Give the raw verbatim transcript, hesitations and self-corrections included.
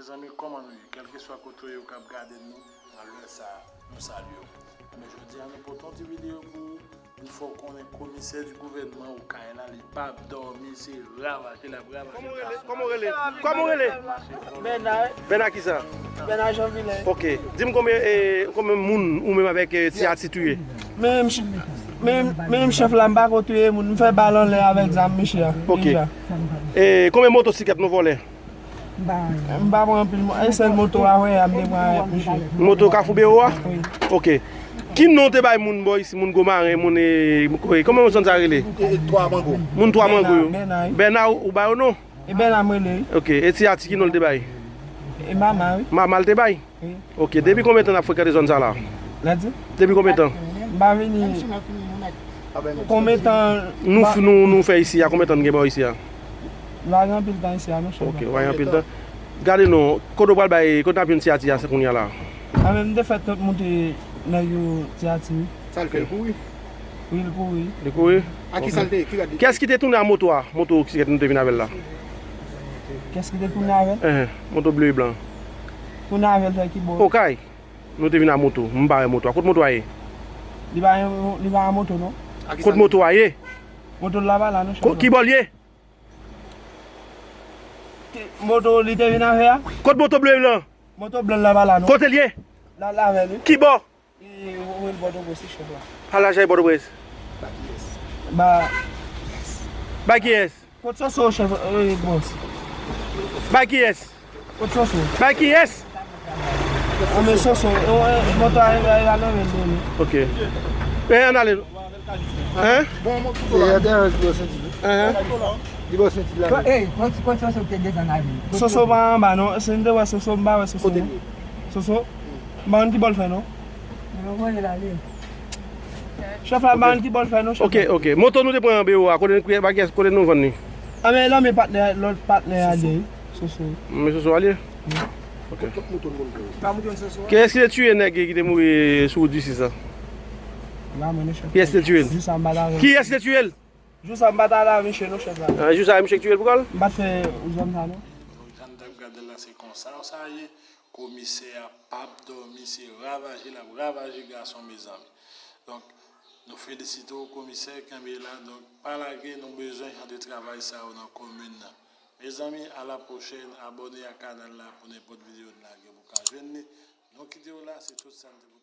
Mezanmi, kòman nou ye? Kèlkeswa kote w ye, ou k ap gade nou nan lè sa a, nou salye w. Men jodi a, nou pote yon ti videyo pou ou. N fè w konnen komisè di gouvènman Okay la, li p ap dòmi, se ravaje l ap ravaje gason. Kòman w rele? Kòman w rele? Bèna. Bèna kisa? Bèna Janvilen. Ok. Di m konbyen, eh, konbyen moun ou menm avèk, eh, Ti Ati touye? Menm ch-, menm, menm chèf la, m pa ko touye moun. M fè bal anlè avèk zam misye a. Ok. Deja. Eh, konbyen motosiklèt nou vòlè? M pa pran anpil mo-, e sèl moto a wè a m te pran avèk misye. Moto Kafou Bewo a? Wi. Ok. Ki non w te bay moun bò isi, moun Gwo Maren, moun, e, e, kòman zòn sa rele? E, e, Twa Mango. Moun Twa Mango yo. Bèna, Bèna, wi. Bèna, ou, ou ba yo non? E Bèna m rele, wi. Ok. E Ti Ati ki non l te bay? E Mama, wi. Mama l te bay? Wi. Ok, depi konbyen tan n ap frekante zòn sa la? Ladi? Depi konbyen tan? M pa vini. Konbyen tan? Nou, f-, nou, nou fè isi a, konbyen tan n gen bò isi a? Nou pa gen anpil tan isi a, non, chèf. Ok, nou pa gen anpil tan. Gade non, kote w pral bay, kote n ap jwenn Ti Ati a, se kounye a la? A, men m te fè tant moute nèg yo Ti Ati, wi. Sa l fè, l kouri? Wi, l kouri. Li kouri? A ki sa l te ye? Ki rad li? Kiyès ki te tounen a moto a? Moto ki nou te vin avè l la? Kiyès ki te tounen avè l? Enhen, moto ble e blan. Tounen avè l fè ki bò? Okay. Nou te vin a moto. M pa wè moto a. Kot moto a ye? Li pa, li pa a moto, non. Kot moto a ye? Moto l la pa la, non, chèf. Ki bò l ye? Ki, moto li te vin avè a? Kot moto ble blan? Moto blan la pa la, non. Kote l ye? La, la avè li. Ki bò? E, ou, ou, Pòtoprens, chèf la. Pa lajay Pòtoprens. Ba. Ba kiyès? Kot Soso, chèf, e, bòs? Ba kiyès? Kot Soso? Ba kiyès? A, men Soso, e, e, moto a, e, e, a leve l, li. Ok. E, ann ale. Hein? Bon, mwen, kouto la. Li bò senti. Hein? Li bò senti la. Hey, kon, kon Soso te desann avè l. Soso pa anba, non. Se m te wè Soso, m pa wè Soso, non. Kote l ye? Soso? M pa konn ki bò l fè, non. Chèf la, m pa konn ki bò l fè, non, chèf la. Ok, ok. Moto nou te pran an bewo a, kote, ba kiyès, kote nou vann li? A, men, nan men patnè, lòt patnè a li, Soso. Men Soso a li ye? Wi. Ok. Kiyès ki te tiye nèg ki te mouri sou wout Disis la? Kiyès ki te tiye l? Kiyès ki te tiye l? Jou sa m pa t ale a misye non, chèf la. Ah, jou sa misye k tiye l pou kò l? M pa t fè zòn sa non. Donk, jan n t ap gade l la, se konsa sa ye. Komisè a p ap dòmi, se ravaje l ap ravaje gason, mezanmi. Donk, nou felisite w, komisè, kenbe la. Donk, pa lage, nou bezwen jan de travay sa yo nan komin nan. Mezanmi, a la pwochèn, abòne a kanal la pou nenpòt videyo n lage pou w ka jwenn li. Nou kite w la, se tout sa n te pou